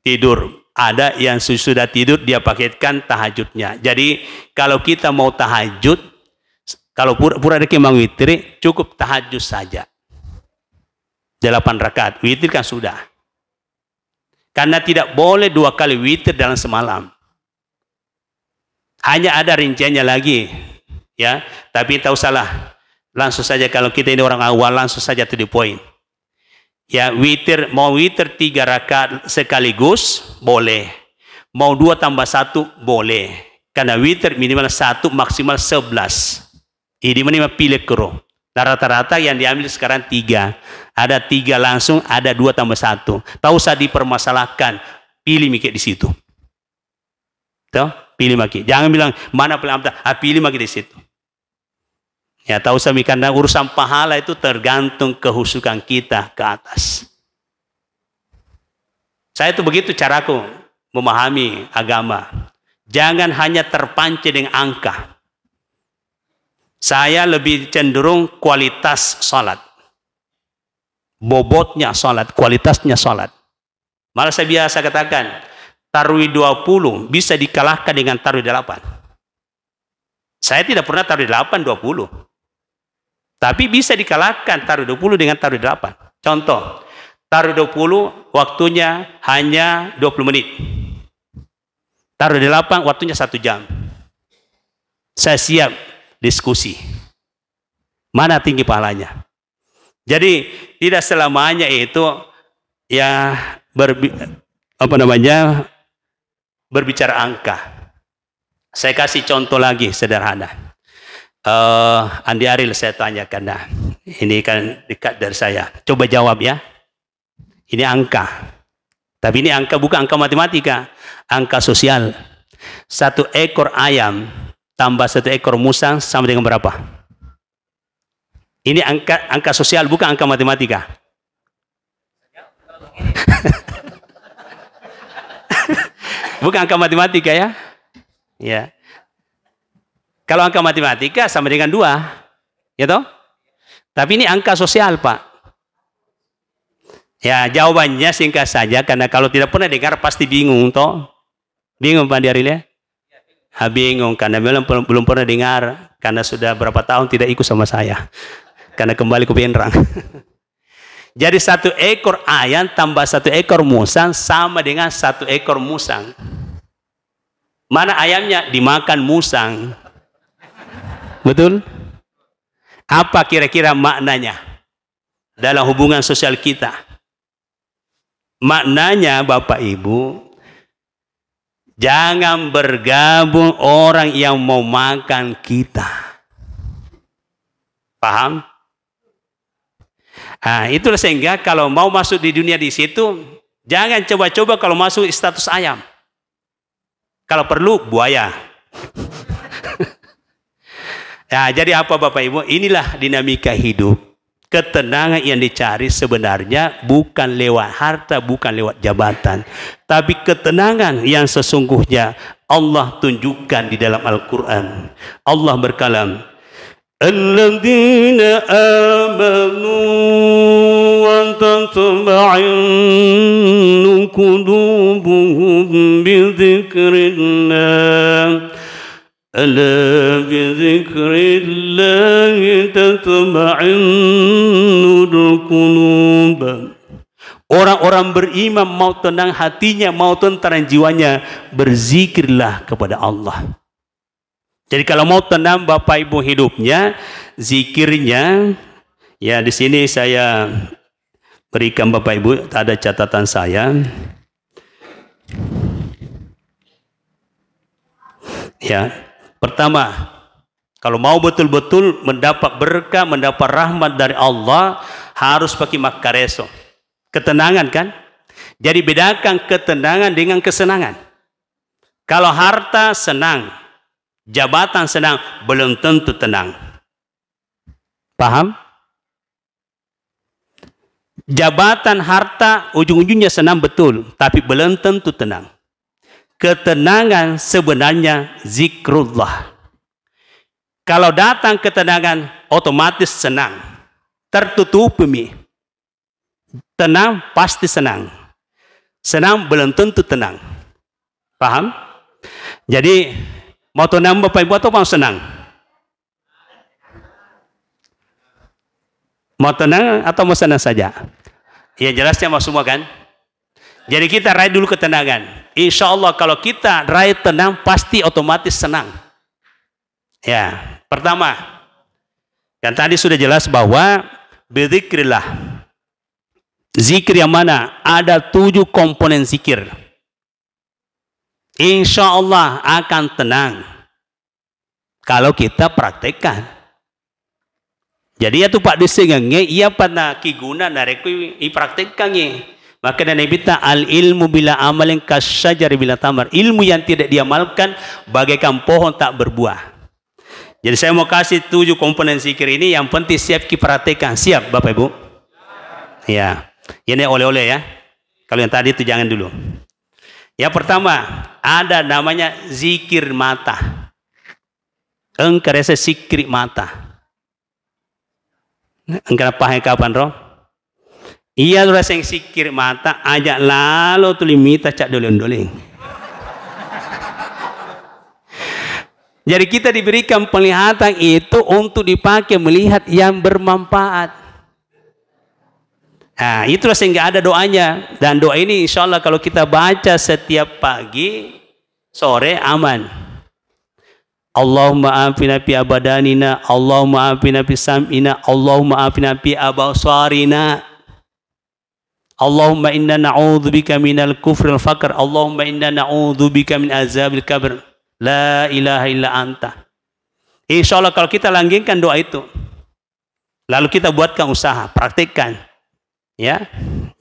tidur, ada yang su-, sudah tidur dia paketkan tahajudnya. Jadi kalau kita mau tahajud, kalau pura-pura ada kemang witir, cukup tahajud saja. Delapan rakaat, witir kan sudah. Karena tidak boleh dua kali witir dalam semalam. Hanya ada rinciannya lagi, ya. Tapi tahu salah, langsung saja kalau kita ini orang awal, langsung saja to the point. Ya, witir, mau witir tiga rakaat sekaligus, boleh. Mau dua tambah satu, boleh. Karena witir minimal satu, maksimal sebelas. Jadi mending pilih kero. Nah, rata-rata yang diambil sekarang tiga. Ada tiga langsung, ada dua tambah satu. Tahu usah dipermasalahkan. Pilih miki di situ. Toh? Pilih maki. Jangan bilang, "Mana paling amta?" Ah, pilih maki di situ. Ya, tahu usah mi, karena urusan pahala itu tergantung kehusukan kita ke atas. Saya itu begitu caraku memahami agama. Jangan hanya terpancing dengan angka. Saya lebih cenderung kualitas salat. Bobotnya salat, kualitasnya salat. Malah saya biasa katakan, tarwih dua puluh bisa dikalahkan dengan tarwih delapan. Saya tidak pernah tarwih delapan dua puluh. Tapi bisa dikalahkan tarwih dua puluh dengan tarwih delapan. Contoh, tarwih dua puluh waktunya hanya dua puluh menit. Tarwih delapan waktunya satu jam. Saya siap diskusi. Mana tinggi pahalanya? Jadi, tidak selamanya itu ya berbi-, apa namanya, berbicara angka. Saya kasih contoh lagi sederhana. Eh, Andi Ariel saya tanyakan, nah, ini kan dekat dari saya. Coba jawab ya. Ini angka. Tapi ini angka bukan angka matematika, angka sosial. Satu ekor ayam tambah satu ekor musang sama dengan berapa? Ini angka, angka sosial, bukan angka matematika. Bukan angka matematika, ya. Ya. Kalau angka matematika sama dengan dua. Ya toh? Tapi ini angka sosial, Pak. Ya, jawabannya singkat saja, karena kalau tidak pernah dengar pasti bingung, toh. Bingung, Pak Diaril, ya? Ah, bingung, karena memang belum, belum pernah dengar, karena sudah berapa tahun tidak ikut sama saya. Karena kembali ke Benrang. Jadi, satu ekor ayam tambah satu ekor musang sama dengan satu ekor musang. Mana ayamnya? Dimakan musang. Betul? Apa kira-kira maknanya dalam hubungan sosial kita? Maknanya, Bapak Ibu, jangan bergabung orang yang mau makan kita. Paham? Ah, itulah sehingga kalau mau masuk di dunia di situ, jangan coba-coba kalau masuk status ayam. Kalau perlu, buaya. Ya, jadi apa, Bapak Ibu? Inilah dinamika hidup. Ketenangan yang dicari sebenarnya bukan lewat harta, bukan lewat jabatan. Tapi ketenangan yang sesungguhnya Allah tunjukkan di dalam Al-Quran. Allah berkalam, الذين آمنوا وتطمئن قلوبهم بذكر الله ألا بذكر الله تطمئن القلوب. Orang-orang beriman mau tenang hatinya, mau tentram jiwanya, berzikirlah kepada Allah. Jadi, kalau mau tenang Bapak Ibu hidupnya, zikirnya, ya, di sini saya berikan Bapak Ibu, ada catatan saya. Ya, pertama, kalau mau betul-betul mendapat berkah, mendapat rahmat dari Allah, harus pakai makkareso. Ketenangan, kan? Jadi, bedakan ketenangan dengan kesenangan. Kalau harta senang, jabatan senang, belum tentu tenang. Paham? Jabatan, harta, ujung-ujungnya senang betul, tapi belum tentu tenang. Ketenangan sebenarnya zikrullah. Kalau datang ketenangan, otomatis senang. Tertutupi mi. Tenang, pasti senang. Senang belum tentu tenang. Paham? Jadi, mau tenang Bapak Ibu atau mau senang? Mau tenang atau mau senang saja? Ya, jelasnya mau semua, kan? Jadi, kita raih dulu ketenangan. Insya Allah, kalau kita raih tenang, pasti otomatis senang. Ya, pertama, yang tadi sudah jelas bahwa berzikirlah. Zikir yang mana? Ada tujuh komponen zikir. Insya Allah akan tenang kalau kita praktekkan. Jadi, iya tu paddissengengnge, iya pada kiguna narekko i-, ipraktekkangngi. Makanya Nabi ta, "Al ilmu bila amalin kasyajari bila tamar." Ilmu yang tidak diamalkan bagaikan pohon tak berbuah. Jadi, saya mau kasih tujuh komponen zikir ini, yang penting siap kipraktekkan. Siap, Bapak Ibu? Ya. Ini oleh-oleh, ya. Kalau yang tadi itu jangan dulu. Yang pertama, ada namanya zikir mata. Engka rese sikkiri mata. Engka napahang kapan ro? Iya, raseng sikkiri mata, ajak lalo tuli mita cak doleng-doleng. Jadi, kita diberikan penglihatan itu untuk dipakai melihat yang bermanfaat. Nah, itulah sehingga ada doanya. Dan doa ini, insya Allah, kalau kita baca setiap pagi, sore, aman. Allahumma afina fi abadanina, Allahumma afina fi sam'ina, Allahumma afina fi abasarina. Allahumma inna na'udzubika minal kufri wal faqr. Allahumma inna na'udzubika min azabil qabr. La ilaha illa anta. Insya Allah, kalau kita langgengkan doa itu, lalu kita buatkan usaha, praktekkan. Ya.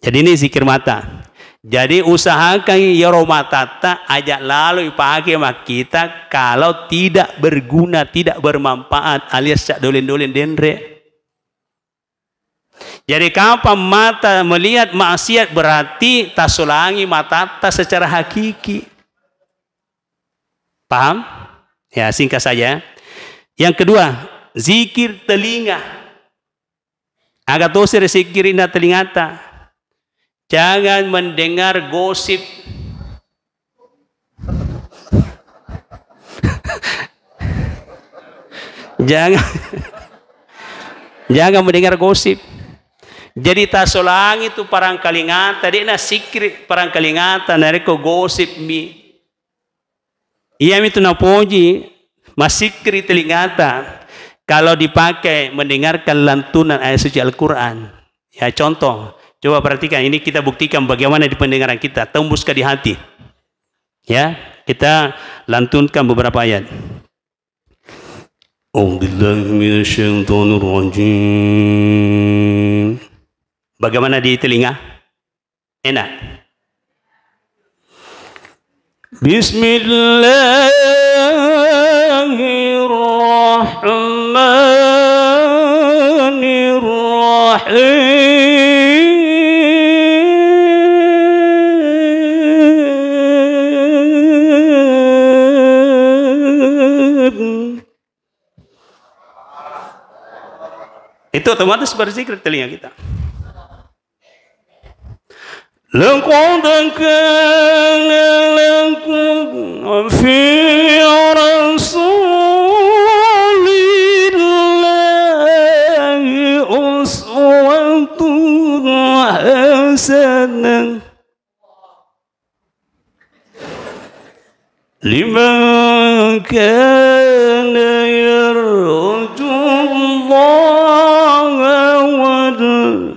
Jadi, ini zikir mata. Jadi, usahakan iyaro matatta ajak lalo ipake makkita kalau tidak berguna, tidak bermanfaat, alias cak doleng-doleng denre. Jadi, kapan mata melihat maksiat, berarti tasolangi matatta secara hakiki. Paham? Ya, singkat saja. Yang kedua, zikir telinga. Aga tosi risikirina telingata. Jangan mendengar gosip. Jangan, jangan mendengar gosip. Jadi, tasolangi tu parangkalingata, de'na sikri parangkalingata narekko gosip mi. Iyamitu napoji, masikri telingata kalau dipakai mendengarkan lantunan ayat suci Al-Quran. Ya, contoh, coba perhatikan, ini kita buktikan bagaimana di pendengaran kita, tembus ke di hati. Ya, kita lantunkan beberapa ayat. أعوذ بالله من الشيطان الرجيم. Bagaimana di telinga? Enak. بسم الله الرحمن الرحيم. Itu otomatis berzikir telinga kita. لقد كان لكم في رسول الله أسوة حسنة لمن كان يرجو الله واليوم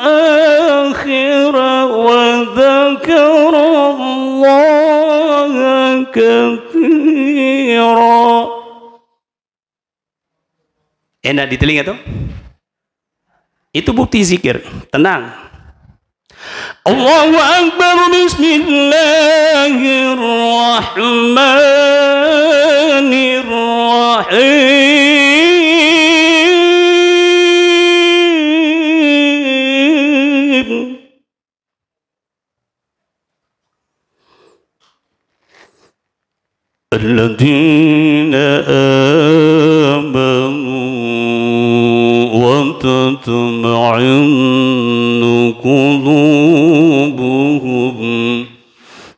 الآخر وذكر الله كثيرا. Enak di telinga tuh? Itu bukti zikir. Tenang. Allahu Akbar. Bismillahirrahmanirrahim. الذين آمنوا وتطمئن قلوبهم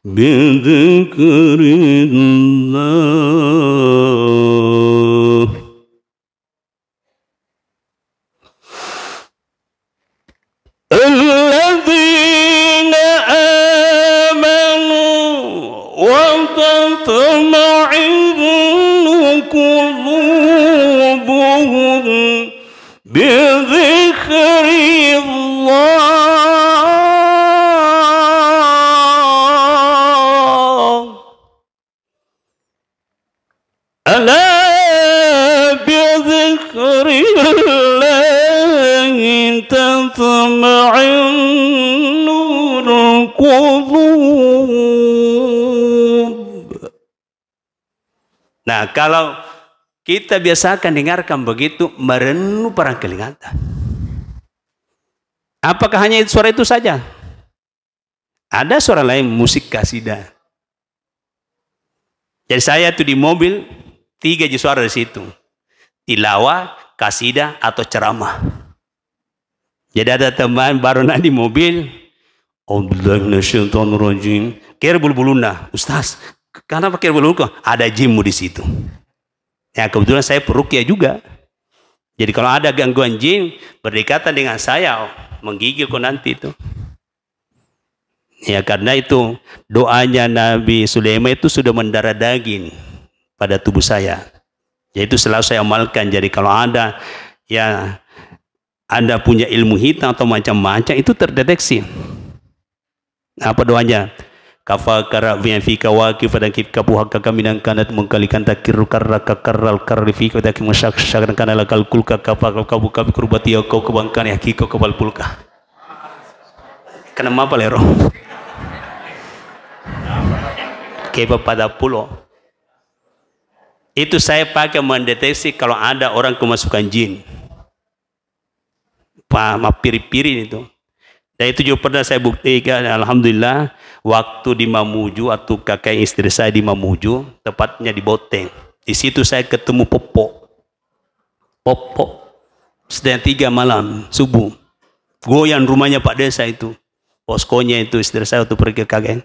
بذكر الله. الذين آمنوا وتطمئن قلوبهم بذكر الله. ألا بذكر الله تطمئن القلوب. Nah, kalau kita biasakan dengarkan begitu, merenung parangkalingata. Apakah hanya suara itu saja? Ada suara lain, musik kasidah. Jadi saya tuh di mobil, tiga ji suara di situ. Tilawah, kasidah, atau ceramah. Jadi ada teman baru na di mobil, "A'udzubillahi minasyaitonirrajim." Kira bulu-buluna, "Ustaz, kenapa kira bulu-buluku?" Ada jinmu di situ. Ya, kebetulan saya peruqyah juga. Jadi kalau ada gangguan jin berdekatan dengan saya, oh, menggigil kok nanti itu. Ya, karena itu doanya Nabi Sulaiman itu sudah mendarah daging pada tubuh saya. Yaitu selalu saya amalkan. Jadi kalau ada, ya, Anda punya ilmu hitam atau macam-macam, itu terdeteksi. Apa doanya? Kafa kara fi kawaki fadakif kapuha kaka minang kanat mengkalikan takir karra kakarral karri fi fadakif musyak syak kana lakal kulka kafa kabu kabi kurbati ya kau kebangkan ya kiko kebal pulka. Kena apa lero? Keba pada pulo. Itu saya pakai mendeteksi kalau ada orang kemasukan jin. pa-, mappiri-piri itu. Dan itu juga pernah saya buktikan, alhamdulillah, waktu di Mamuju, waktu kakek istri saya di Mamuju, tepatnya di Boteng. Di situ saya ketemu Poppo. Poppo. Setengah tiga malam, subuh. Goyang rumahnya Pak Desa itu. Poskonya itu istri saya waktu pergi ke K K N.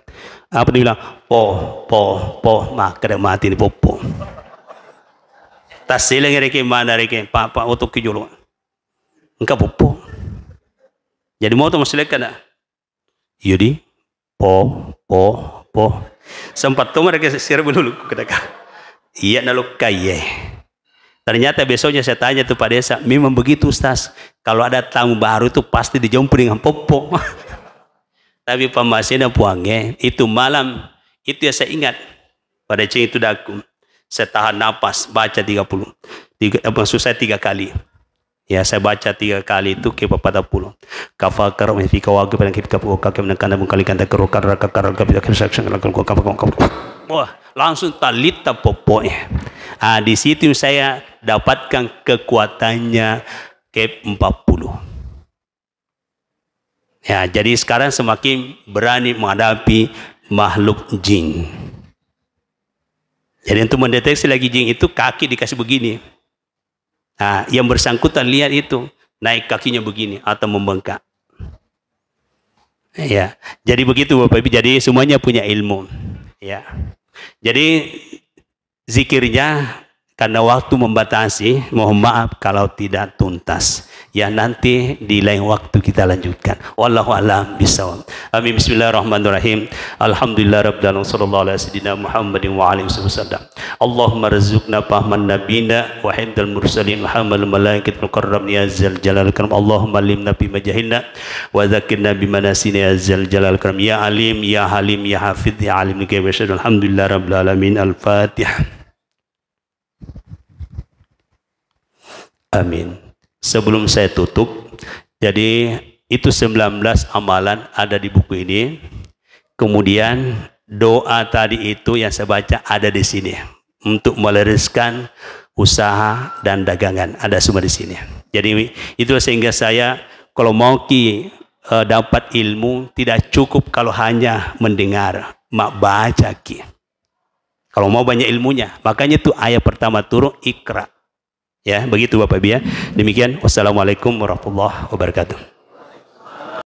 Apa dia bilang? "Po, po, po, makkeda mati ni Poppo." Tasseleng reke mana reke, "Pak, Pak, oto ki jolo." Engka Poppo. Jadi mau to maselekka na. Iya di, po, po, po. Sempat to mereka sira belulu kedaka. Iya nalukkai ye. Ternyata besoknya saya tanya tuh Pak Desa, "Memang begitu, Ustaz. Kalau ada tamu baru itu pasti dijemput dengan Poppo." Tapi pammasena Puangnge, itu malam, itu yang saya ingat. Pada ceng itu daku, saya tahan napas, baca tiga puluh. Tiga, eh, maksud saya tiga kali. Ya, saya baca tiga kali itu ke patappulo. Kafa karma fi kawaki pada kip kapu kaki menengkana mengkali kanta keru karra kakar kapi akhir saksan lakukan kafa kafa. Wah, langsung talita Poppo ya. Ah, di situ saya dapatkan kekuatannya kep empat puluh. Ya, jadi sekarang semakin berani menghadapi makhluk jin. Jadi untuk mendeteksi lagi jin itu kaki dikasih begini. Nah, yang bersangkutan lihat itu, naik kakinya begini atau membengkak. Ya, jadi begitu Bapak Ibu. Jadi semuanya punya ilmu. Ya. Jadi zikirnya karena waktu membatasi, mohon maaf kalau tidak tuntas. Ya, nanti di lain waktu kita lanjutkan. Wallahu a'lam bishawab. Amin. Bismillahirrahmanirrahim. Alhamdulillah rabbil alamin. Sallallahu ala sayyidina Muhammadin wa alihi wasallam. Allahumma rzuqna fahman nabiyina wa hifdzal mursalin wa hamal malaikatil mukarram ya zal jalal karam. Allahumma allimna bima jahilna wa dzakkirna bima nasina ya zal jalal karam. Ya alim, ya halim, ya hafiz, ya alim. Alhamdulillah rabbil alamin. Al-Fatihah. Amin. Sebelum saya tutup, jadi itu sembilan belas amalan ada di buku ini. Kemudian doa tadi itu yang saya baca ada di sini untuk meleriskan usaha dan dagangan, ada semua di sini. Jadi itu sehingga saya kalau mau ki, eh, dapat ilmu tidak cukup kalau hanya mendengar, mak baca ki. Kalau mau banyak ilmunya, makanya tuh ayat pertama turun Iqra. Ya, begitu Bapak Ibu ya. Demikian, wassalamualaikum warahmatullahi wabarakatuh.